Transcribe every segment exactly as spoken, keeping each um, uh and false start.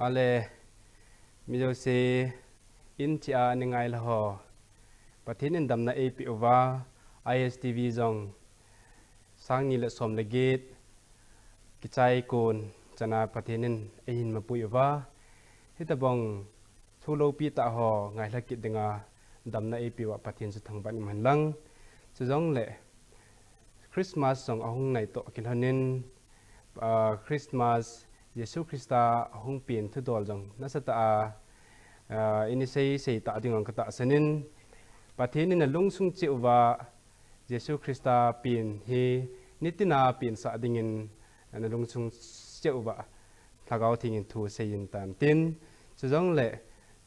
Ale, mi jouse in chia ani ngai le ho, Pathen in damna eipeh uva, I S T V jong sang ni le som le get kichai kon chana Pathen in eihin mapui uva, hitobang thu loupi tah ho ngailha kit dinga damna eipeh uva Pathen chu thangvah in um hen lang. Chujongle Christmas jong ahung nai toh kilhonin, ah, Christmas, Jesu Christa ahung pen thudol jong nasatah a, ah, ini sei sei ta ding jong katahsan in, Pathen in alungsung cheh uva, Jesu Christa pen hi nitina pensah dingin ana lungsung cheh uva, Lhagao Theng in thu seiyin tan tin, chujongle,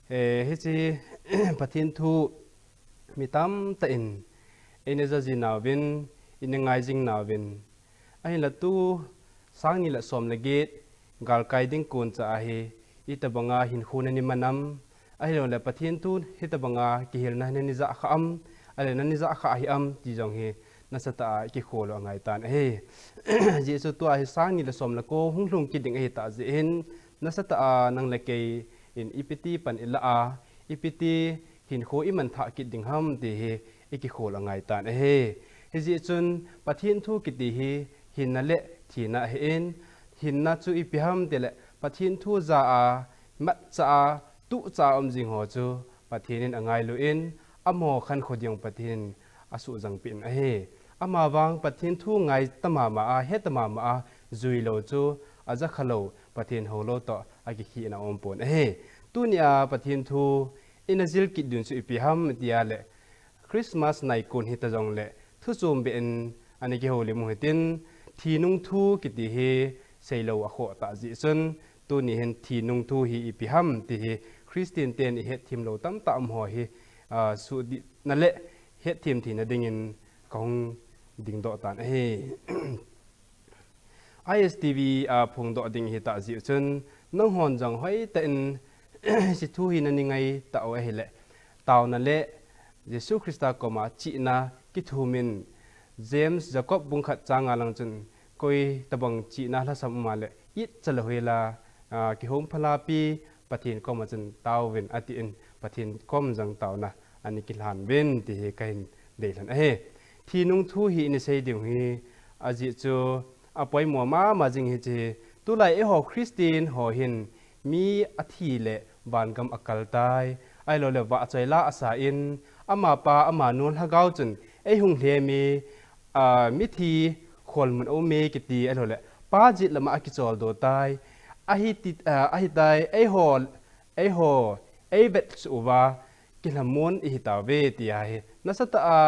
eh, hiche Pathen thu mi tamtah in eina jaji nauvin, eina ngai jing nauvin, ahinla tu sang ni le som le get galkai ding kon cha ahi, itobanga hinkho nani man am, ahilouleh Pathen thu hitobanga kihilna nani jah kha am, ale nani jah kha ahi am ti jong hi nasatah a ikikhol u angai tan ahi. Ajeh chu tua hi sang ni le som le ko hung lhung kit ding ahitah jeh hin, nasatah a nang le kei in ipiti pan ilah a, ipiti hinkho iman thah kit ding ham ti hi ikikhol angai tan ahi. Hijeh chun Pathen thu kiti hi hinna le thina ahin, hinna chu ipi ham tile Pathen thu ja a, matcha a, tuhcha a um jing ho chu Pathen in angailun, amaho khankho ding Pathen in asuhjang peh in ahi. Amavang Pathen thu ngai ta mama a, he ta mama a, jui lou chu ajakha lou, Pathen houlou toh akikhehna aumpon ahi. Tunia Pathen thu ina jil kit ding chu ipi ham tia le, Christmas nai kon hita jongle, thu chom beh in ana kihoulim u hitin, thi nung thu kiti hi seilou akhoh tah jeh chun, tuni hin thi nung thu hi ipi ham ti hi Christian ten ihetthem lou tamtah um ho hi, ah, suhdihna le hetthem theina dingin kahung dingdoh tan ahi. I S T V a phongdoh ding hitah jeh chun, nanghon jong hoitah in hiche thu hi nani ngai tau ahile, taona le Jesu Christa koma chihna kithumin, James, Jacob bung khat chang nga lang chun, koi tobang chihna lhasam um a le, it cha le hoila, ah, kihom phalpi Pathen koma chun taovin atin, Pathen kom jong taona ana kilhan uvin ti hi kahin deilhen ahi. Thi nung thu hi ina sei ding hi ajeh chu apoimo mama jing hiche hi. Tulai eiho Christian ho hin mi athi le vangam akal tai, ahilouleh vahchoi la asa in, amapa amanu lhagao chun eihung lhem e, ah, mithi kholmun aume kiti, ahilouleh pa jet lama akicholdo tai, ahiti, ah, ahitai, eiho, eiho eivetsuh uva kilhamon ihitauve tia hi nasatah a,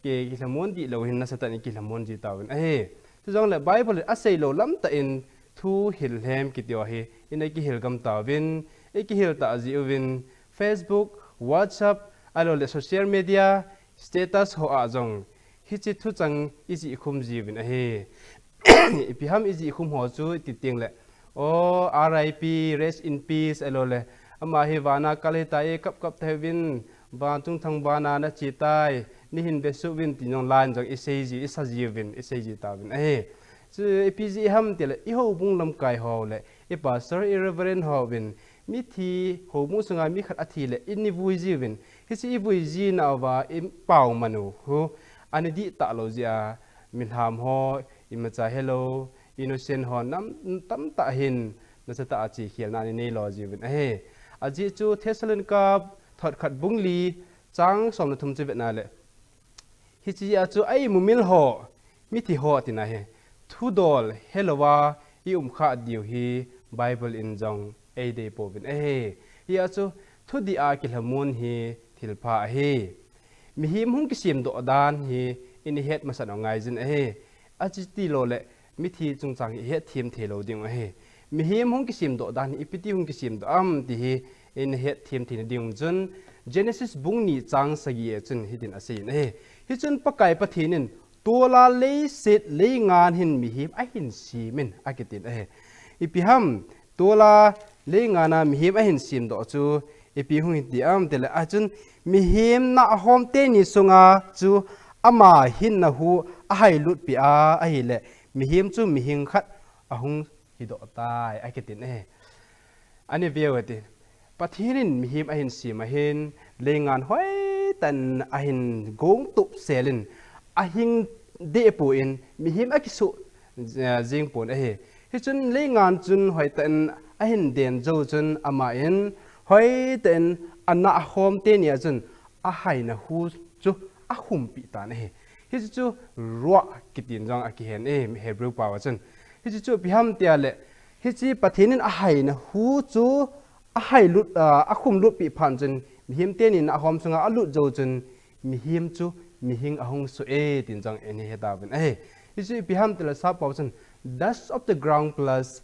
ki, kilhamon dihlou hin nasatah in ikilhamon ji tauvin ahi. Chujongle Bible in aseilou lamtah in thu hil lhem kiti ho hi ina kihil gam tauvin, ikihil tah jeh uvin, Facebook, WhatsApp, ahilouleh social media, status ho a jong hiche thuchang ijih khum jiuvin ahi. Ipi ham ijih khum ho chu iti tengle, o R I P, rest in peace, ahilouleh, ama hi vana kal hitai, kap kap tauvin, van chungthang vana nache tai, neihin vesuh uvin ti jong line jong isei ji, isa jiuvin, isei ji tauvin ahi. Chu ipi jeh ham tile, ihoubung lamkai ho le, i pastor, i reverend hovin, mithi, houbung sunga mi khat athi le, eina vui jiuvin, hiche ivui jinauva, ipao manu hu, ana dihtah lou jeh a, milham ho, imacha helou, innocent ho nam, tamtah hin, nasatah a chekhelna ana neilou jiuvin ahi. Ajeh chu Thessalonica thot khat bung li chang som le thum chu vetna le, hiche a chu a imumil ho, mithi ho tina hi, thudol helouva ium kha diu hi Bible in jong eidei pouvin ahi. Hia chu thudih a kilhamon hi thilpha ahi. Mihem hung kisemdoh dan hi ina het masat u angaijin ahi. Achuti louleh mithi chungchang hi ihetthem theilou ding ahi. Mihem hung kisemdoh dan hi ipiti hung kisemdoh am ti hi ina hetthem theina ding chun Genesis bung ni chang sagi a chun hitin aseiyin ahi. Hichun Pakai Pathen in tol'a leiset leingana hin mihem ahin semin akitin ahi. Ipi ham, tol'a leingana mihem ahin semdoh chu ipi hung hiti am tile, achun mihem nahhom teni sunga chu ama hinna hu ahailutpeh a, ahile mihem chu mihing khat ahung hidoh tai akitin ahi. Ani veu ati. Pathen in mihem ahin sem ahin, leingan hoitah in ahin gong tup selin, ahing deh pon, mihem akisuh, eh, jing pon ahi. Hichun leingan chun hoitah in ahin den jou chun aman, hoitah in ana ahom teni a chun ahaina hu chu akhumpi tan ahi. Hichu chu ruah kitin jong akihen e, Hebrew pao a chun. Hichu chu ipi ham tia le, hiche Pathen in ahaina hu chu ahai lut, ah, akhum lut pi phat chun, mihem teni in ahom sunga alut jou chun, mihem chu mihing ahung soh e, tin jong eini hetauvin ahi. Hichu ipi ham tia le sap pao chun, dust of the ground plus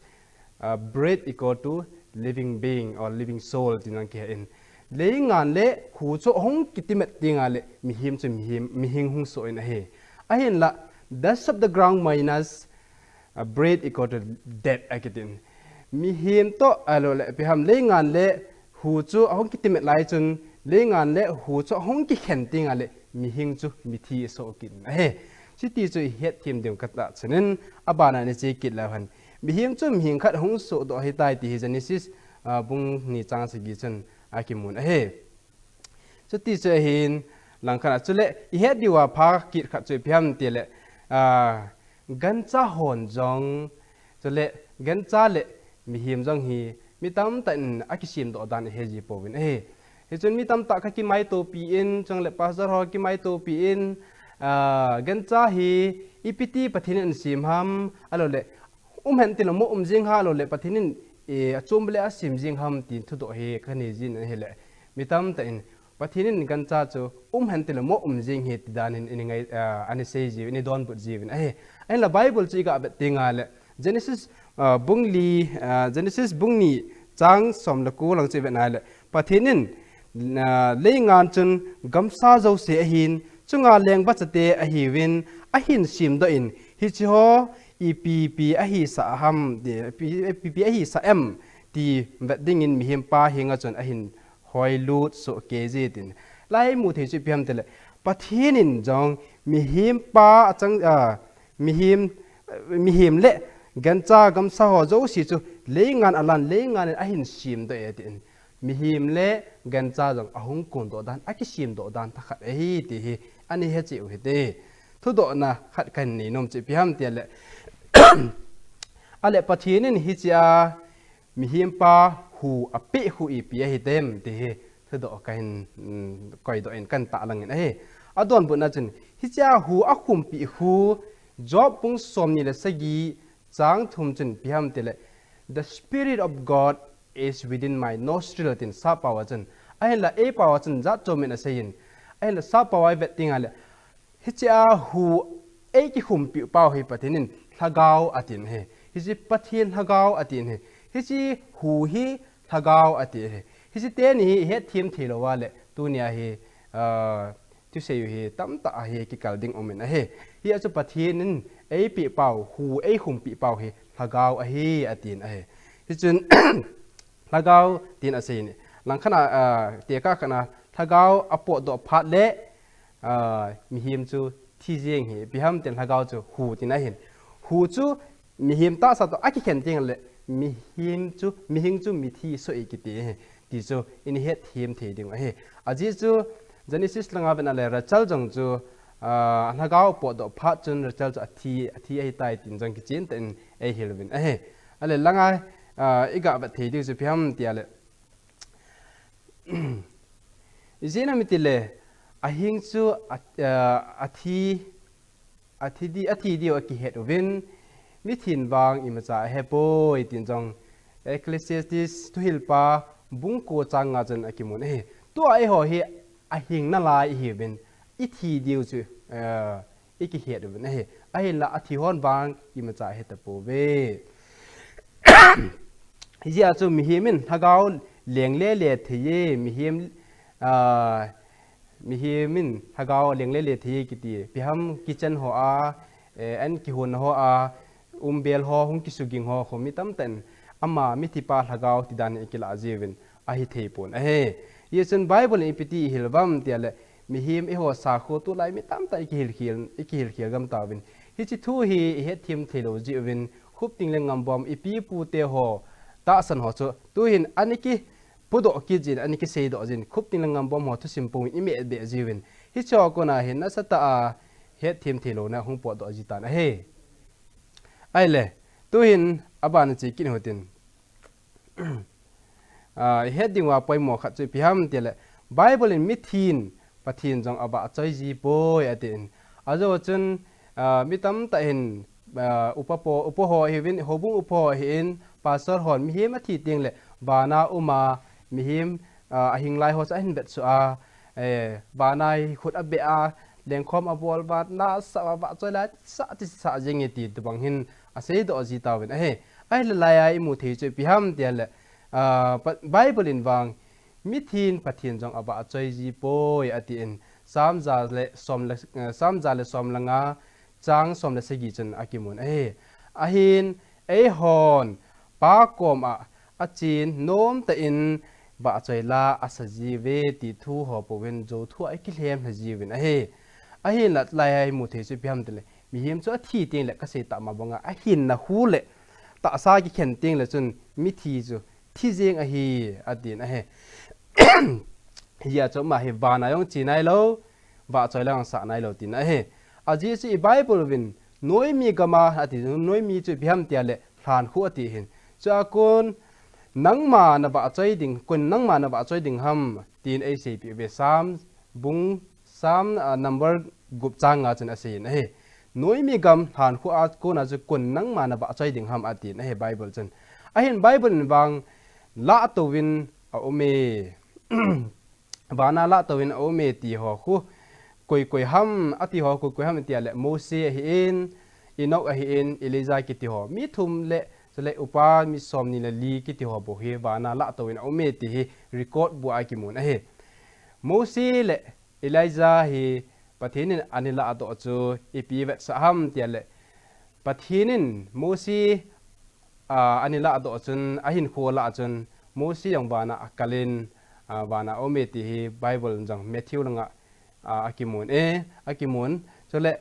uh, breath equal to living being or living soul, tin jong kihen. Leingan le hu chu ahung kitimet teng le mihem chu mihem, mihing hung soh in ahi. Ahinla, dust of the ground minus, uh, breath equal to death akitin. Mihem toh, ahilou le, ipi ham leingan le hu chu ahung kitimet lai chun, leingan le hu chu ahung kikhen teng le, mihing chu mithi asoh kit in ahi. Chuti chu ihet them diu katah chun in, abana iche kit leu hen. Mihem chu mihing khat hung sohdoh ahitai ti hi Genesis, ah, bung ni chang sagi chun akimun ahi. Chuti chu ahin, langkhat a chule, ihet diu apha kit khat chu ipi ham tia le, ah, gancha hon jong, chule gancha le mihem jong hi mi tamtah in akisemdoh dan ihe ji pouvin ahi. Hichun mi tamtah kakimaitopi in, chule pastor ho kimaitopi in, ah, gancha hi ipi ti Pathen in asem ham, ahilou le, um hen tilou mo um jing ham, ahilou le Pathen in, eh, achom le asem jing ham tin thudoh hi kanei jin ahile, mi tamtah in Pathen in gancha chu um hen tilou mo um jing ahi ti dan in, ini ngai, ah, ani sei jiu, ini donbut jiuvin ahi. Ahinla Bible chu iga vet teng le, Genesis, ah, bung li, ah, Genesis bung ni chang som le ko lang chu ivet na le, Pathen in, ah, leingan chun gamsa jouse ahin, chunga lengvachate ahiuvin, ahin semdoh in, hiche ho ipi ipi ahisah ham, ti, ipi, ipi ipi ahisah em, ti vet dingin mihem pa henga chun ahin hoilut soh kei jin tin. Lai mu thei chu ipi ham tia le, Pathen in jong mihem pa achang, ah, mihem, mihem le gancha gamsa ho jouse chu leingan alan, leingan in ahin semdoh e tin. Mihem le gancha jong ahung kondoh dan, akisemdoh dan thakhat ahi ti hi ani he cheh u hite. Thudohna khat kahin nei nom chu ipi ham tia le, ahile Pathen in hiche a mihem pa hu apeh hu ipi ahi tem ti hi thudoh kahin, mm, koidoh in kahin tahlang in ahi. Adonbutna chun, hiche a hu akhumpi hu, Job bung som ni le sagi chang thum chun ipi ham tia le, the Spirit of God is within my nostril, tin sap pao a chun. Ahinla ei pao a chun jat chom in asei in. Ahinla sap pao a ivet teng le, hiche a hu eikikhumpi pau hi Pathen in lhagao atin ahi. Hiche Pathen lhagao atin ahi. Hiche hu hi lhagao ati ahi. Hiche teni hi ihet them thei lou a le, tunia hi, ah, thusei u hi tamtah ahi kikal ding um in ahi. Hia chu Pathen in eipeh pau, hu eikhumpi pau hi lhagao ahi atin ahi. Hichun lhagao tin asei in. Langkhat a, ah, tekah khat a lhagao apotdoh phat le, ah, mihem chu thi jeng ahi. Ipi ham tia le lhagao chu hu tina ahin. Hu chu mihem tahsa toh akikhen teng le, mihem chu, mihing chu mithi soh e kiti ahi. Ti chu ini het them thei ding ahi. Ajeh chu Genesis langa vet na le Rachel jong chu, ah, lhagao potdoh phat chun Rachel chu athi, athi ahitai tin jong kichen tah in eihil uvin ahi. Ahile langa, ah, iga vet thei diu chu ipi ham tia le, ijeh inem itile, ahing chu a, ah, athi, athi di, athi diu akihet uvin, mithin vang imacha ahepoi tin jong Ecclesiastes thuhilpa bung ko chang nga chun akimun ahi. Tua eiho hi ahing nalai ihiuvin, ithi diu chu, ah, ikihet uvin ahi. Ahinla athi hon vang imacha ahetapouve. Hijeh a chu mihem in lhagao lengle le thei e, mihem, ah, mihem in lhagao lengle le thei e kiti. Ipi ham kitchen ho a, eh, an kihon ho a, umbel ho, hung kisuging ho, ho mi tamtah in ama mithipa lhagao tidan in akilah jiuvin ahithei pon ahi. Hichun Bible in ipi ti eihil uvem tia le, mihem eiho sakho tulai mi tamtah in ikihil khel, ikihil khel gam tauvin. Hiche thu hi ihet them thei lou jeh uvin, Khupting le Ngambom ipi ipu te ho, tahsan ho chu tuhin ana kipudoh kit jin, ana kiseidoh jin, khupting le ngambom ho thusim pum in imeh beh jiuvin. Hiche ho kona hin nasatah a hetthem theilouna hung potdoh ji tan ahi. Ahile, tuhin abana che kit hitin. Ah, ihet ding uva poimo khat chu ipi ham tile, Bible in mithin Pathen jong avahchoi ji poi atin. Ajeh chun, ah, mi tamtah hin, ah, upa po, upa ho ahiuvin, houbung upa ho ahin, pastor hon mihem athi tengle vana uma mihem, ah, ahinglai ho chu ahin vetsuh a, eh, vana hi khut abeh a, lengkhom abol uva, nasah uva, vahchoi la sah ti sah jeng e ti tobang hin aseidoh ji tauvin ahi. Ahile laiya imu thei chu ipi ham tile, ah, Pa-, Bible in vang mithin Pathen jong avahchoi ji poi atin, Psalm ja le som le, eh, Psalm ja le som le nga, chang som le sagi chun akimun ahi. Ahin, eihon Pa koma achen nomtah in vahchoi la asa jiuve ti thu ho pouvin jou thu a ikilhem lha jiuvin ahi. Ahinla laiya imu thei chu ipi ham tile, mihem chu athi tengle kasei tah ma banga ahinna khu le tahsa kikhen tengle chun mithi chu thi jeng ahi atin ahi. Hijeh chun ama hi vana jong che nailou, vahchoi la jong sah nailou tina ahi. Ajeh chu i Bible uvin noimi gam a ati, noimi chu ipi ham tile lhankhuh ati hin. Chua kon nangma navahchoi ding, kon nangma navahchoi ding ham tin eiseipeh uve, Psalm bung, Psalm, ah, number gup chang nga chun aseiyin ahi. Noimi gam lhankhuh a kona chu kon nangma navahchoi ding ham atin ahi Bible chun. Ahin Bible in vang lahtouvin aume. Vana lahtouvin aume ti ho khu koi koi ham ati ho, koi koi ham itile Mose ahin, Enoch ahin, Elijah kiti ho, mi thum le, chule upa mi somni le li kiti ho bou hi vana lahtouvin aume ti hi record bua akimun ahi. Mose le Elijah hi Pathen in ana lahdoh chu ipi vetsah ham tile, Pathen in Mose, ah, ana lahdoh chun, ahinkho lah chun, Mose jong vana akalin, ah, vana aume ti hi Bible in jong Matthew langa, ah, akimun e, akimun. Chule,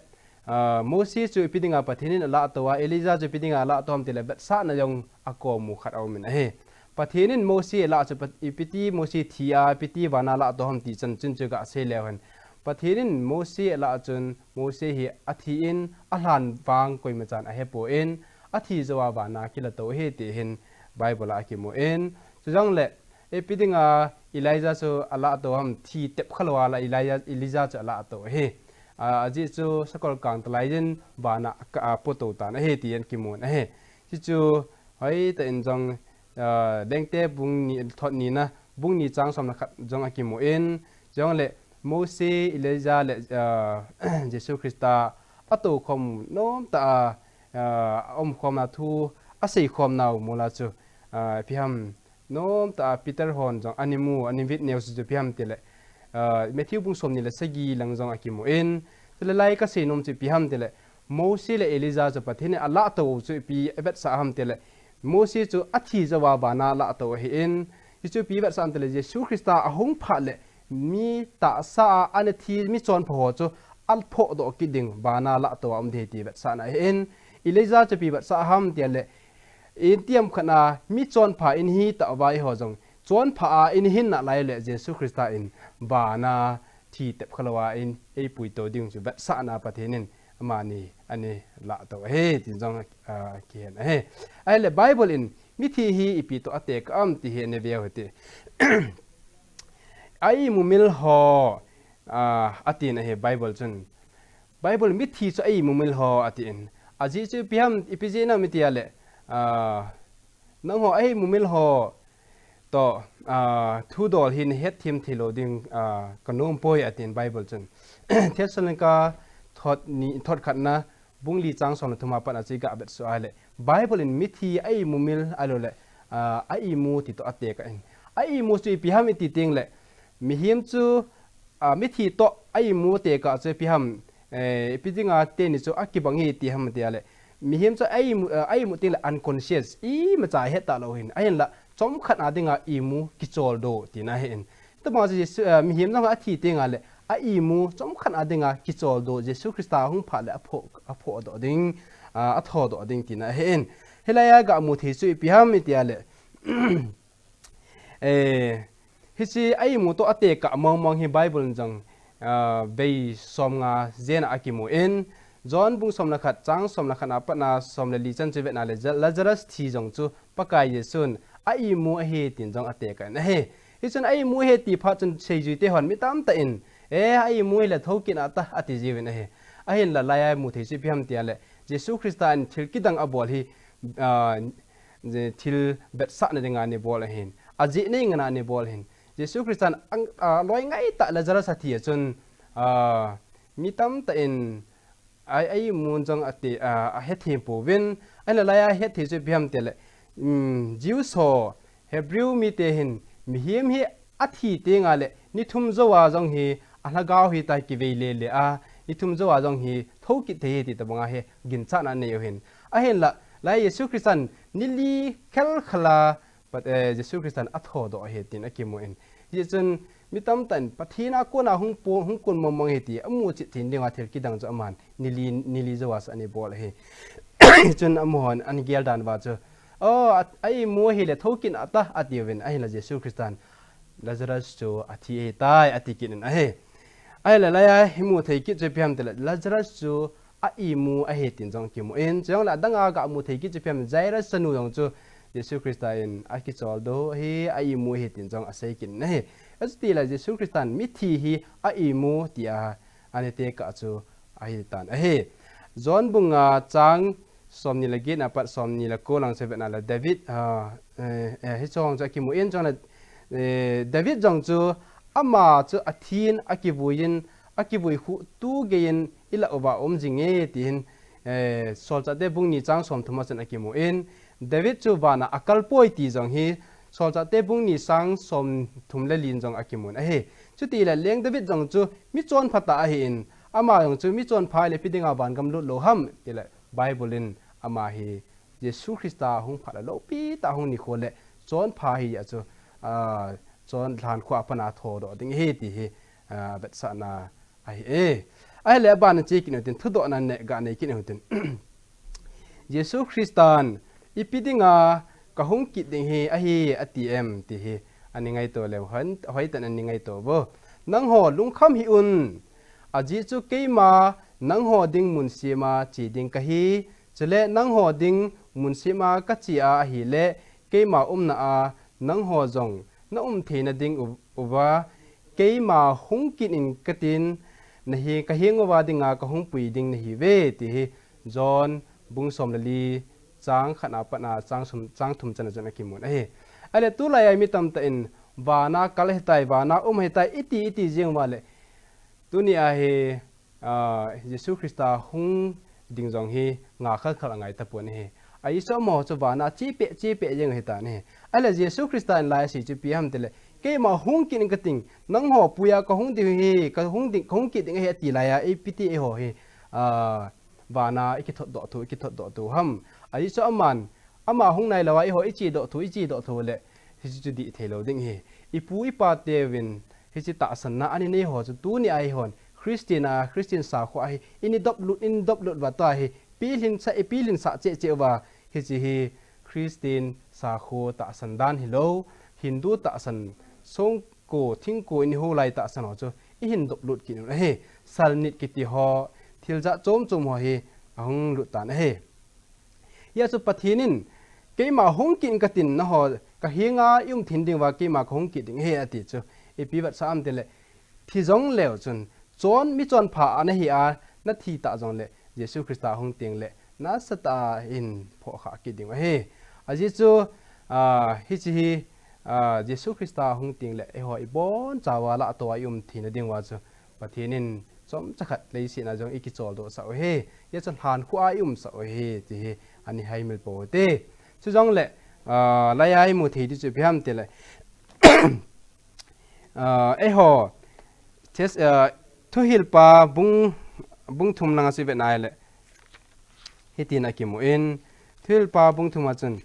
ah, Mose chu ipi dinga Pathen in alahtou a, Elijah chu ipi dinga alahtou ham tile vetsahna jong akomu khat aumin ahi. Pathen in Mose alah chu Pat-, ipiti Mose thi a, ipiti vana lahtou ham ti chanchin chu gasei leu hen. Pathen in Mose alah chun, Mose hi athin, alhan vang koimachan ahepon, athi jouva vana kilatou ahi ti hin Bible a akimun. Chujongle, ipi dinga Elijah chu alahtou ham, thi tep khalouva la Elijah, Elijah chu alahtou ahi. Ah, ajeh chu sakol kang talai jin vana ka, ah, potou tan ahi tin kimun ahi. Chuchu hoitah in jong, ah, Lengte bung ni, thot nina, bung ni chang som le khat jong akimun, chujongle Mose, Elijah le, ah, Jesu Christa atoukhom nomtah a, ah, aumkhomna thu aseikhomnau mola chu, ah, ipi ham nomtah a Peter hon jong ana mu, ana witness chu ipi ham tile, ah, Matthew bung somni le sagi lang jong akimun, chule lai kasei nom chu ipi ham tile, Mose le Elijah chu Pathen in alahtou chu ipi avetsah ham tile, Mose chu athi jouva vana lahtou ahin, hichu ipi vetsah ham tile, Jesu Christa ahung phat le mi tahsa a ana thi, mi chonpha ho chu aphohdoh kit ding vana lahtou a um ding ti vetsahna ahin, Elijah chu ipi vetsah ham tile, itiham khat a mi chonpha in hitah uva eiho jong chonpha a in hin nalai le Jesu Christa in vana thi tep khalouva in eipuitou ding chu vetsahna Pathen in amani ana lahtou ahi tin jong, ah, kihen ahi. Ahile Bible in mithi hi ipi toh atekah am ti hi ana veu hite. A-imumil ho, ah, atin ahi Bible chun. Bible mithi chu a-imumil ho atin. Ajeh chu ipi ham, ipi jeh ham itile, ah, nangho a-imumil ho toh, ah, thudol hi nahetthem theilou ding, ah, kanompoi atin Bible chun. Thessalonica thot ni, thot khatna, bung li chang som le thum a pat a chu iga vetsuh a ahile, Bible in mithi a-imumil ahiloule, ah, a-imu ti toh atekah in. A-imu chu ipi ham iti tengle, mihem chu, ah, mithi toh a-imu tekah chu ipi ham, eh, ipi dinga teni chu akibang hi ti ham tile, mihem chu a-imu, ah, a-imu tengle unconscious, imacha ahet talou hin, ahinla chomkhat a dinga imu kicholdo tina ahin. Tuma chu Jesu, ah, mihem jong athi tengle a-imu chomkhat a dinga kicholdo, Jesu Christa ahung phat le aphoh, aphohdoh ding, ah, athodoh ding tina ahin. Hilaiya gamu thei chu ipi ham itile, Eh, hiche a imu toh a tekah mong mong hi Bible in jong, ah, vei som nga jen a akimu in, John bung som le khat, chang som le khat a pat a som le li chan chu vetna le, Ja-, Lazarus thi jong chu Pakai Jesun a imu ahi tin jong a tekah in ahi. Hichun a imu ahi ti phat chun seijui te hon mi tamtah in, "Eh, a imu ahile thokit a ta," ati jiuvin ahi. Ahinla laiya imu thei chu ipi ham tia le, Jesu Christa in thil kidang abol hi, ah, je thil vetsahna dinga ana bol ahin. Ajeh nei ngana ana bol ahin. Jesu Christan ang, a, loi ngaitah Lazarus athi a chun, a, mi tamtah in a, a imun jong ati, a, ahethem pouvin. Ahinla laiya ahetthei chu ipi ham tile, um, Jews ho, Hebrew mite hin, mihem hi athi tenga le, ni thum jouva jong hi, alhagao hi ta kivei lele a, ni thum jouva jong hi, thokit thei hi ti tobanga hi, ginchatna anei u ahin. Ahinla, laiya Jesu Christan, ni li khelkhel a, Pat, eh, Jesu Christan athodoh ahi tin akimu in. Hijeh chun, mi tamtah in, Pathen a kona hung po, hung kun mong mong ahi ti, amu chet thei dinga thil kidang chu aman, ni li, ni li jouva sa ana bol ahi. Chun amahon, ana gel dan uva chu, "Oh, a, a imu ahile thokit a ta," atiuvin, ahinla Jesu Christan, "Lazarus chu athi ahitai," ati kit in ahi. Ahinla laiya imu thei kit chu ipi ham tile, Lazarus chu a imu ahi tin jong kimu in, chujongle adang a gamu thei kit chu ipi ham, Jairus chanu jong chu Jesu Christa in akicholdo ahi, a imu ahi tin jong asei kit in ahi. Achutile Jesu Christan mithi hi a imu tia ana tekah chu ahitan ahi. John bung nga chang somni le get na pat somni le ko lang chu vetna le David, ah, eh, eh, hiche jong chu akimu in, chujongle, eh, David jong chu ama chu athin akivui in, akivui khu tu gei in ilah uva um jinge, tin, eh, Solchahte bung ni chang somthum a chun akimu in, David chu vana akal poi ti jong hi, Solchahte bung ni chang somthum le li in jong akimun ahi. Chutile leng David jong chu michonpha tah ahin, ama jong chu michonpha ahile ipi dinga vangam lut lou ham, tile Bible in ama hi Jesu Christa hung phat le lopi tah hung nikho le chonpha ahi a chu, ah, chon lhankhuh a pat a thodoh ding ahi ti hi, ah, vetsahna ahi e. Ahile aban a che kit u hitin, thudohna neh ga nei kit u hitin. Jesu Christan ipi dinga kahung kit ding hi ahi ati em ti hi ana ngaito leu hen, hoitah in ana ngaito uvo. Nangho lungkham hih un. Ajeh chu keima nangho ding mun sem a che ding kahi. Chule nangho ding mun sem a kache a ahile, keima umna a nangho jong na um theina ding u-, uva, keima hung kit in katin, nahi, kaheng uva dinga kahung pui ding nahiuve, ti hi John bung som le li chang khat a pat a chang som, chang thum chan a chun akimun ahi. Ahile tulai a mi tamtah in vana kal ahitai, vana um ahitai, iti, iti jeng uva le, tuni a hi, ah, Jesu Christa hung ding jong hi nga khalkhal angai tapon ahi. Ahi chu amaho chu vana che peh, che peh jeng ahitan ahi. Ahile Jesu Christa in laiya asei chu ipi ham tile, keima hung kit in kating, nangho pui a kahung ding hi, kahung ding, kahung kit ding ahi ati laiya, ipi ti eiho hi, ah, vana ikithotdoh thu, ikithotdoh thu ham. Ahi chu aman, ama hung nailou a eiho ichedoh thu, ichedoh thu le, hiche chu dih theilou ding ahi. Ipu ipa teuvin, hiche tahsanna ana nei ho chu tuni a eihon, Christian a, Christian sakho a hi, ini doplut, ini doplut uva tua hi, pilhin sa, ipilhin sah cheh cheh uva, hiche hi Christian sakho tahsan dan hilou, Hindu tahsan, songko, thingko, ini houlai tahsan ho chu, ihin doplut kit un ahi. Salnit kiti ho, thil jat chom chom ho hi, ahung lut tan ahi. Hia chu Pathen in, keima hung kit in katin nangho, kahenga i um theina ding uva keima kahung kit ding ahi ati chu, ipi vetsah ham tile, thi jong leu chun, chon, michonpha a nahi a, nathi ta jongle, Jesu Christa hung tengle, nasatah in phohkhah kit ding ahi. Ajeh chu, ah, hiche hi, ah, Jesu Christa hung tengle, eiho ibonchauva lah a tou a i um theina ding uva chu, Pathen in chomcha khat leiset a jong ikicholdoh sah u ahi. Hia chu lhankhuh a i um sah u ahi, ti hi ana haimil pou hite. Chujongle, ah, laiya imu thei ding chu ipi ham tile, ah, eiho, Thes-, ah, Thuhilpa bung, bung thum langa chu ivet nai le, hitin akimu in, Thuhilpa bung thum a chun,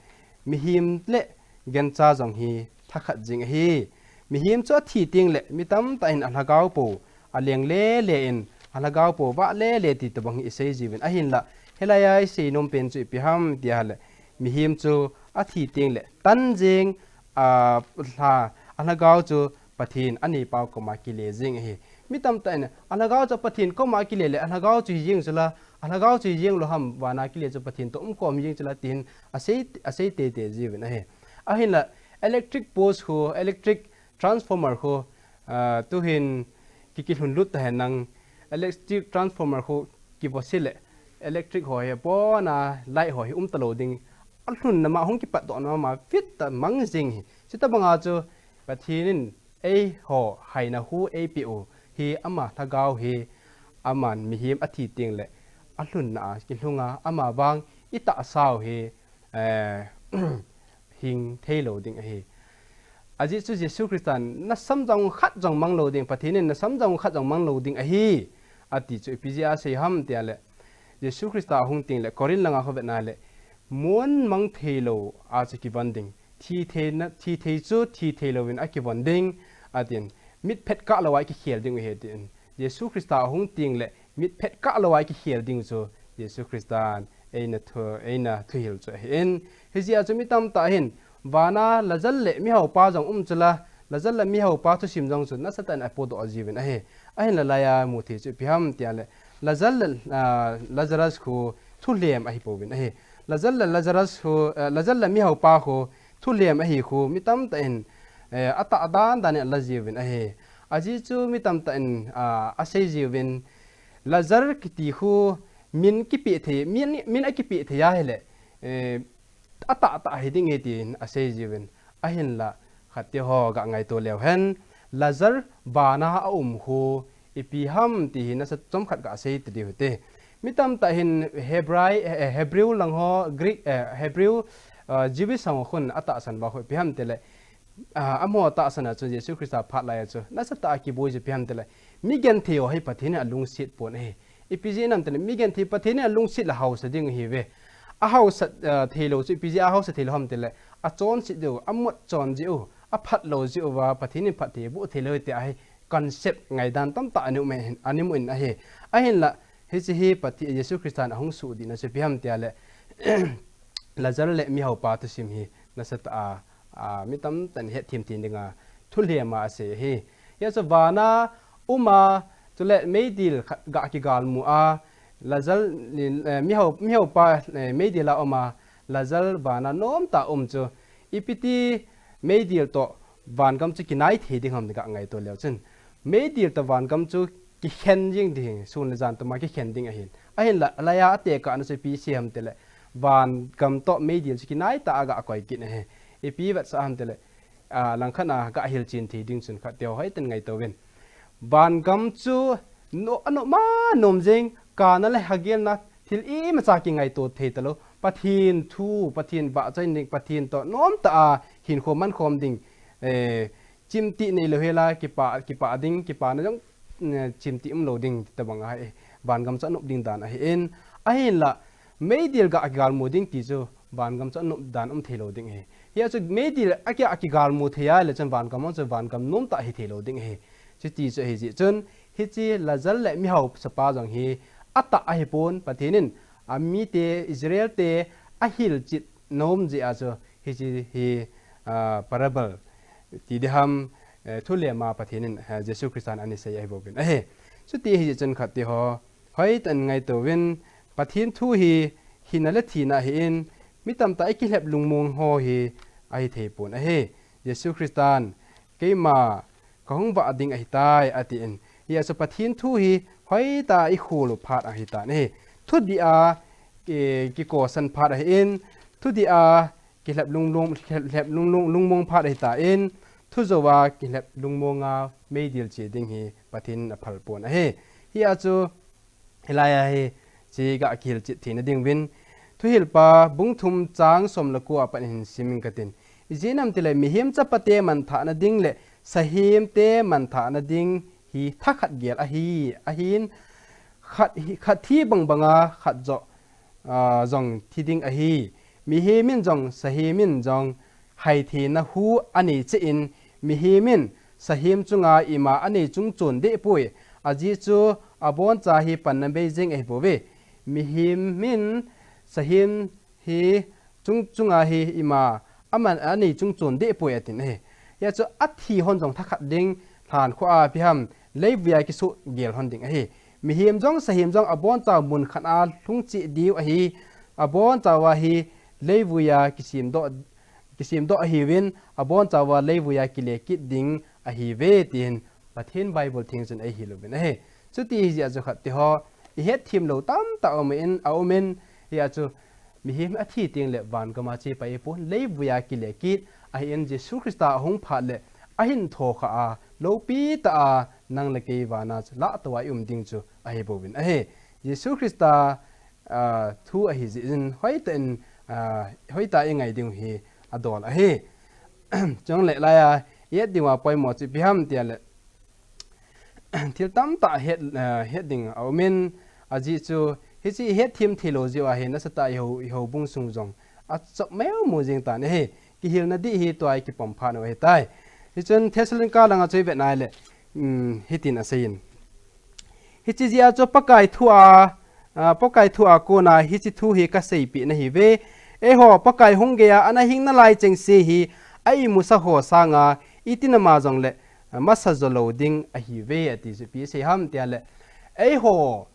mihem le gancha jong hi thakhat jing ahi. Mihem chu athi tengle, mi tamtah in alhagao pou, aleng lele in, alhagao pou vah lele ti tobang hi isei jiuvin. Ahinla, hilaiya isei nom pen chu ipi ham tia le, mihem chu athi teng le tan jing, a, lha, alhagao chu Pathen anei pau koma kile jing ahi. Mi tamtah in alhagao chu Pathen koma kile le alhagao chu hi jing chu la, alhagao chu hi jing lo ham, vana kile chu Pathen to um kom jing chu la, tin asei, asei tete jiuvin ahi. Ahinla electric post khu, electric transformer khu, a, tuhin ki, kilhun lut ta hen nang electric transformer khu kivoh se le electric ho hi pona light ho hi um ta lo ding. Alhunna ma hung kipat doh na ma fit ta mang jing hi. Chuti banga chu Pathen in eiho haina hu eipeh u hi ama lhagao hi aman mihem athi teng le alhunna a kilhunga ama vang i tahsa u hi, eh, hing thei lo ding ahi. Ajeh chu Jesu Christan nasam jong khat jong mang lo ding, Pathen in nasam jong khat jong mang lo ding ahi. Ati chu ipi jeh a asei ham tia le, Jesu Christa ahung teng le Corinth langa khu vetna le, mun mang thei lo a chu kivon ding. Thi thei na, thi thei chu thi thei louvin akivon ding. Atin, mit phet kah lou a kikhel ding u ahi tin. Jesu Christa ahung teng le mit phet kah lou a kikhel ding chu Jesu Christan eina thu, eina thuhil chu ahin. Hijeh a chu mi tamtah hin, vana Lazar le mihaopa jong um chu la, Lazar le mihaopa thusim jong chu nasatah in apodoh jiuvin ahi. Ahinla laiya mu thei chu ipi ham tia le, Lazar le, a, Lazarus khu thulhem ahi pouvin ahi. Lazar le Lazarus khu, a, Lazar le mihaopa khu thulhem ahi khu mi tamtah in, eh, atah dan dan in ala jiuvin ahi. Ajeh chu mi tamtah in, a, asei jiuvin, Lazar kiti khu min kipeh thei, min, min akipeh thei ahile, eh, atah tah hi ding ahi tin asei jiuvin. Ahinla khat te ho ga ngaito leu hen, Lazar vana aum khu ipi ham ti hi nasa chomkhat ga sei ta diu hite. Mi tamtah hin Hebrai, eh, Hebrew lang ho, Greek, eh, Hebrew, uh, Jewish ho khun atahsan uva khu ipi ham tile, ah, amaho tahsan a chu Jesu Christa phat lai a chu nasatah a kiboi chu ipi ham tile, mi genthei ho hi Pathen in alungset pon ahi. Ipi jeh ham tile, mi genthei Pathen in alungset le haosa ding ahiuve. Ahaosa, ah, thei lou chu ipi jeh a haosa thei lou ham tile, achonset jeh u, amut chon jeh u, aphat lou jeh uva Pathen in phatthei boh thei lou ti ahi. Concept ngaidan tamtah ana um in, ana um in ahi. Ahinla, hiche hi Pathen, Jesu Christan ahung suhdihna chu ipi ham tia le, Lazar le mihaopa thusim hi nasatah a, a, mi tamtah in hetthem thei dinga thulhem a asei ahi. Hia chu vana um a, chule meidil khat ga kigalmu a, Lazar, eh, mihao, mihaopa, eh, meidil a um a, Lazar vana nomtah a um chu, ipi ti meidil toh vangam chu kinai thei ding ham ti ga ngaito leu chun, meidil toh vangam chu kikhen jing ding, sun le jan tuma kikhen ding ahin. Ahinla, alaiya atekahna chu ipi sei ham tile, vangam toh meidil chu kinai tah a ga koi kit ahi. Ipi vetsah ham tile, a, langkhat a ga hilchen thei ding chun khat te ho hoitah in ngaito uvin. Vangam chu no, anop ma nom jing, kana le hagelna thil imacha kingaito thei talou. Pathen thu, Pathen vahchoi ding, Pathen toh nomtah a hinkho mankhom ding, eh, chimtih neilou hela, kipah, kipah ding, kipana jong, eh, chimtih umlou ding, ti tobang ahi, vangam chu anop ding dan ahin. Ahinla, meidil ga kigalmu ding ti chu, vangam chu anop dan um thei lou ding ahi. Hia chu meidil a ki, a kigalmu thei a le chun vangam chu vangam nomtah hi thei lou ding ahi. Chuti chu ahi jeh chun, hiche Lazar le mihaosapa jong hi atah ahi pon, Pathen in amite Israel te ahilchet nom jeh a chu hiche hi, ah, parable ti diham, eh, thulhem a Pathen in, eh, Jesu Christan ana sei ahi bouvin ahi. Chuti ahi jeh chun khat te ho hoitah in ngaito uvin, Pathen thu hi hina le thina ahin, mi tamtah a ikilhep lungmong ho hi ahi thei pon ahi. Jesu Christan keima kahung vah ding ahitai atin. Hia chu Pathen thu hi hoitah a ikhol u phat ahitan ahi. Thudih a, eh, kikosan phat ahin, thudih a kilhep lunglung, lhep, lhep lunglung, lungmong phat ahitan, thujou a kilhep lungmong a meidil che ding hi Pathen in aphal pon ahi. Hia chu, hilai a hi, hiche ga kihilchet theina ding uvin, Thuhilpa bung thum chang som le ko a pat hin sim inge katin. Ijeh inem itile mihem chapate manthahna ding le sahemte manthahna ding hi thakhat gel ahi, ahin khat hi, khat thi bangbanga khat joh, ah, jong thi ding ahi. Mihem in jong, sahem in jong, haithina hu anei cheh in, mihem in sahem chunga ima anei chung chon deh poi. Ajeh chu aboncha hi panna bei jeng ahi bouve. Mihem in sahem hi chung chunga hi ima aman anei chung chon deh poi atin ahi. Hia chu athi hon jong thakhat ding lhan khua a pi ham leivuia kisu gel hon ding ahi. Mihem jong sahim jong abon chau mun khat a lhung chi diu ahi. Abon chau a hi leivuia kisim doh kisim doh ahiuvin, abon chau a leivuia kile kit ding ahiuve, tin Pathen Bible theng chun eihil uvin ahi. Chuti hi jeh a chu khat ti ho, ihet thim lou tamtah um in, a um in, hia chu mihem athi teng le van gam a che pai pon, leivuia kile kit, ahin Jesu Christa ahung phat le, ahin tho kha a, loupi tah a, nang le kei van a chu lah tou a i um ding chu ahi bouvin ahi. Jesu Christa a, thu ahi jeh in hoitah in, a, hoitah i ngai ding hi adol ahi. Chuleh laiya, i et ding a poimo chu ipi ham tia le, thil tamtah het, a, het ding a um in, ajeh chu, hiche i het thim thei lou jeh a hi, nasatah a i hou, i houbung sung jong achop meumo jing tan ahi. Kihilna dih hi tua i kipom phat u ahitai. Hichun Thessalonica langa chu i vet nai le, um, hitin asei in. Hiche jeh a chu Pakai thu a, a, Pakai thu a kona hiche thu hi kaseipeh nahiuve. Eiho, Pakai hung geiya ana hing nalai chengse hi a imusa ho sanga, iti nama jongle, a, masa jo lou ding ahiuve, ati chu ipi asei ham tia le. Eiho,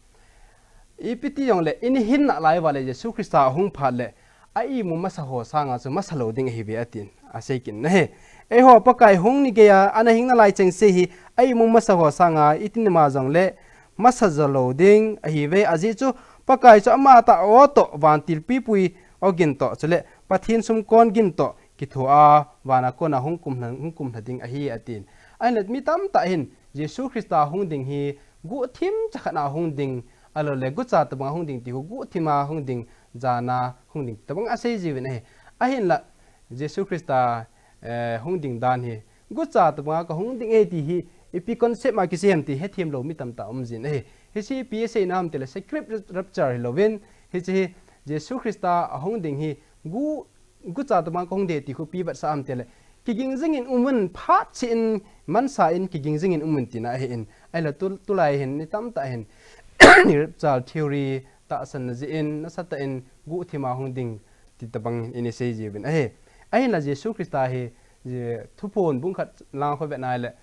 ipi ti jongle, i hin nalai uva le Jesu Christa ahung phat le, a imu masa ho sanga chu masa lou ding ahiuve atin, asei kit in ahi. Eiho, Pakai hung ni geiya ana hing nalai chengse hi, a imu masa ho sanga iti nama jongle masa jo lou ding ahiuve, ajeh chu Pakai chu amatah o toh vantil pipui ogin toh chule Pathen sumkon gin toh kithoa vana kona hung kumlha, hung kumlha ding ahi atin. Ahinla mi tamtah hin Jesu Christa hung ding hi guhthim chakhat a hung ding, ahilouleh gucha tobanga hung ding ti khu guhthima hung ding, jana hung ding tobang asei jiuvin ahi. Ahinla Jesu Christa, eh, hung ding dan hi gucha tobanga kahung ding e ti hi ipi concept a kisei ham ti hethem lou mi tamtah um jin ahi. Hiche ipi asei na ham tile secret rapture hilouvin, hiche hi Jesu Christa ahung ding hi gu gucha tobang kahung ding ti khu ipi vetsah ham tile, kiging jingin umun, phat cheh in, mansa in kiging jingin umun tina ahin. Ahinla tu, tulai hin mi tamtah hin rapture theory tahsan na jeh in, nasatah in guhthima hung ding ti tobang in isei jiuvin ahi. Ahinla Jesu Christa hi, thuphon bung khat lang khu vet nai le,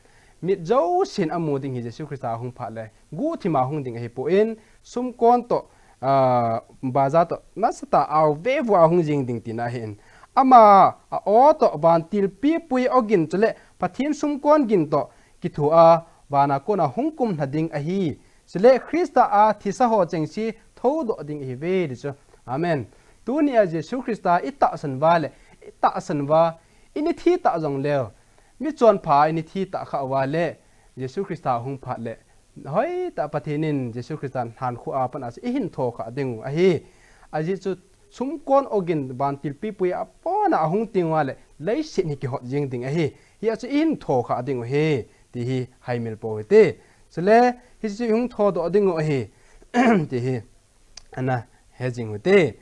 mit jousen amu ding hi Jesu Christa ahung phat le guhthima hung ding ahipon, sumkon toh, a, baja toh nasatah a aove vua hung jing ding tina ahin. Ama a o toh vantil pipui ogin chule Pathen sumkon gin toh kithoa vana kona hung kumlha ding ahi. Chule Christa a thisa ho chengse thoudoh ding ahiuve ti chu. Amen. Tunia Jesu Christa i tahsan uva le, i tahsan uva, i ni thi tah jongleu, michonpha i ni thi tah kha uva le, Jesu Christa ahung phat le, hoitah Pathen in Jesu Christa lhan khu a pat a chu i hin tho kha ding u ahi. Ajeh chu sumkon ogin vantil pipui a pona ahung teng uva le, leiset hi kihot jing ding ahi. Hia chu i hin tho kha ding u ahi, ti hi haimil pou hite. Chule, hiche chu i hung thodoh ding u ahi, ti hi ana he jing u hite.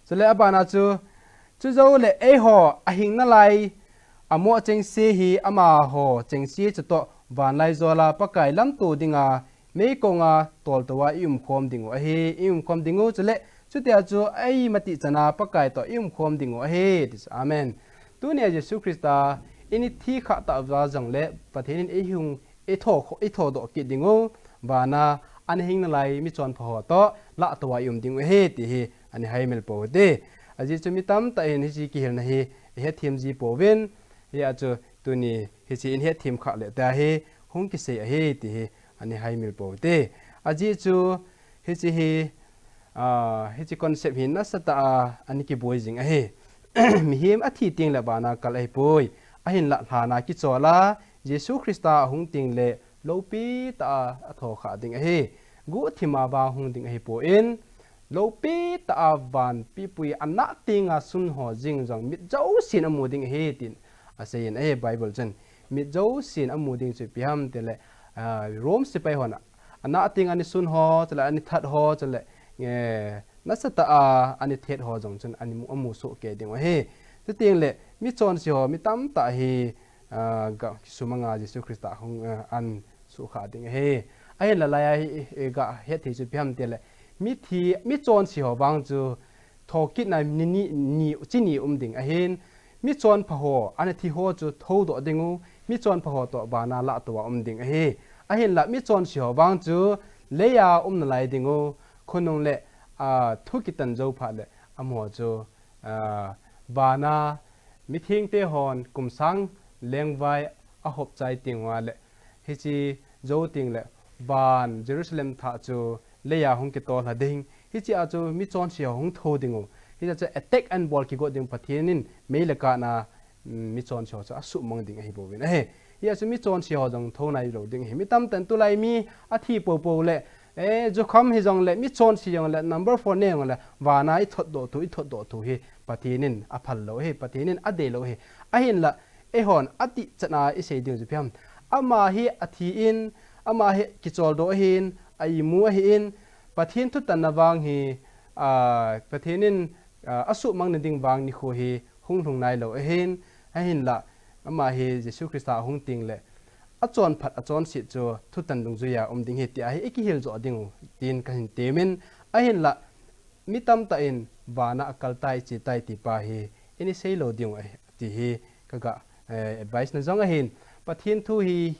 Chule abana chu, chujouleh eiho ahing nalai, amo chengse hi amaho chengse chutoh vanlaijol a Pakai lamto dinga meikonga toltou a i umkhom ding u ahi, i umkhom ding u chule, chutia chu eima tihchan a Pakai toh i umkhom ding u ahi, ti chu. Amen. Tunia Jesu Christa i ni thi kha tah uva jongle Pathen in i hung, i tho, i thodoh kit ding u, vana ana hing nalai michonpha ho toh lahtou a i um ding u ahi, ti hi ana haimil pou hite. Ajeh chu mi tamtah hin hiche kihilna hi i hethem ji pouvin, hia chu tuni hiche in hethem khah le tia hi hung kisei ahi, ti hi ana haimil pou hite. Ajeh chu hiche hi, a, hiche concept hi nasatah a ana kiboi jing ahi. Mihem athi teng le vana kal ahipoi. Ahinla lhan a kichol a, Jesu Christa ahung teng le loupi tah a atho kha ding ahi. Guhthima vang hung ding ahipon, loupi tah a van pipui a nah tenga sun ho jeng jong mit jousen amu ding ahi, tin asei in ahi Bible chun. Mit jousen amu ding chu ipi ham tile, a, Rome sepai hon a, a nah tenga ana sun ho, chule ana that ho, chule, eh, nasatah a ana thet ho jong chun ana mu, amu soh kei ding u ahi. Chuteng le, michonse ho, mi tamtah hi, a, ga, kisumanga Jesu Christa hung, a, an sukha ding ahi. Ahinla laiya hi, i, i, ga het thei chu ipi ham tile, mithi, michonse ho vang chu, thokit na ni, ni, ni, chi ni um ding ahin, michonpha ho, ana thi ho chu thoudoh ding u, michonpha ho toh vana lah tou a um ding ahi. Ahinla michonse ho vang chu, leiya um nalai ding u, khonung le, a, thu kitan jou phat le, amaho chu, a, vana, mithengte hon kum sang lengvai ahop chai teng uva le, hiche jou teng le, van Jerusalem thah chu leiya hung kitol lha ding. Hiche a chu michonse ho hung thou ding u. Hiche a chu attack anabol kigot ding, Pathen in mei le kah na, mm, michonse ho chu asuhmang ding ahi bouvin ahi. Hia chu michonse ho jong thou nailou ding ahi. Mi tamtah in tulai mi athi poupou le, eh, jukham hijong le, michonse jong le, number four ne jong le, vana ithotdoh thu, ithotdoh thu hi Pathen in aphal lou ahi, Pathen in adei lou ahi. Ahinla, eihon adih chan a isei ding chu ipi ham. Ama hi athi in, ama hi kicholdo ahin, a imu ahin, Pathen thutanna vang hi, a, Pathen in, a, asuhmang na ding vang nikho hi hung lhung nailou ahin, ahinla, ama hi Jesu Christa ahung teng le, achonphat, achonset chu thutan dungjuiya um ding ahi tia hi ikihil joh ding u, tin kahin temin, ahinla, mi tamtah in vana akal tai, che tai ti pa hi, ini sei lou ding u ahi, ti hi kaga, eh, advice na jong ahin. Pathen thu hi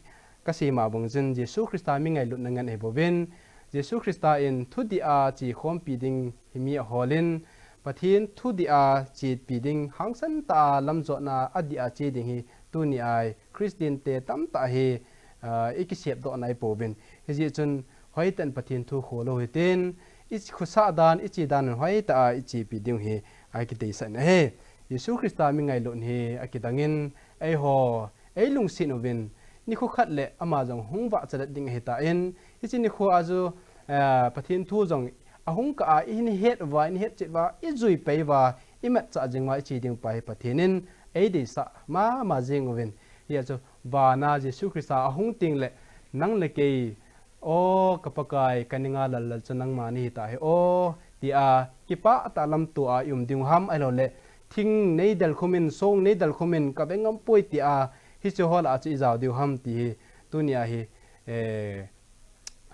kasei ma bang chun Jesu Christa mi ngailutna ngen ahi bouvin. Jesu Christa in thudih a chekhompi ding hi mi aholin, Pathen thudih a chepi ding hangsan tah a lamjotna a dih a che ding hi tuni a Christian te tamtah hi, ah, ikisepdoh nai pouvin. Hijeh chun hoitah in Pathen thu kholou hitin, ikhosah dan, iche dan hoitah a ichepi ding hi akideisah in ahi. Jesu Christa mi ngailut hi akidang in, eiho, eilungset uvin, nikho khat le ama jong hung vahcha det ding ahitan, hiche nikho a chu, eh, Pathen thu jong ahung kah a, ihin het uva, ihin hetchet uva, ijui pei uva, imatchah jing uva, iche ding pa hi Pathen in eideisah mama jing uvin. Hia chu vana Jesu Christa ahung teng le, nang le kei, O ka Pakai, ka ninga lallal chu nangma nahi tahi o, tia kipah tah lamto a i um ding u ham, ahilou le, thing nei del khum in, song nei del khum in, ka ve ngam poi tia hiche ho lah a chu i jao diu ham ti hi, tuni a hi, eh,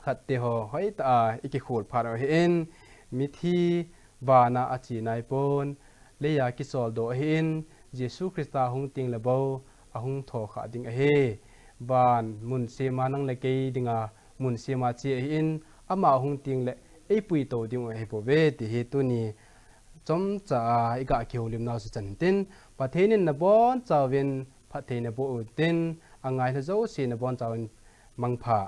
khat te ho hoitah a i kikhol phat u ahin, mithi vana a che nai pon, leiya kicholdo ahin, Jesu Christa hung teng le bou, ahung tho kha ding ahi. Van mun sema nang le kei dinga mun sema che ahin, ama hung teng le eipui to ding u ahi bouve ti hi tuni chomcha a i ga kihoulim nau chu chan tin, Pathen in nabonchauvin phatthei naboh u tin, angai lha jouse nabonchauvin mangpha.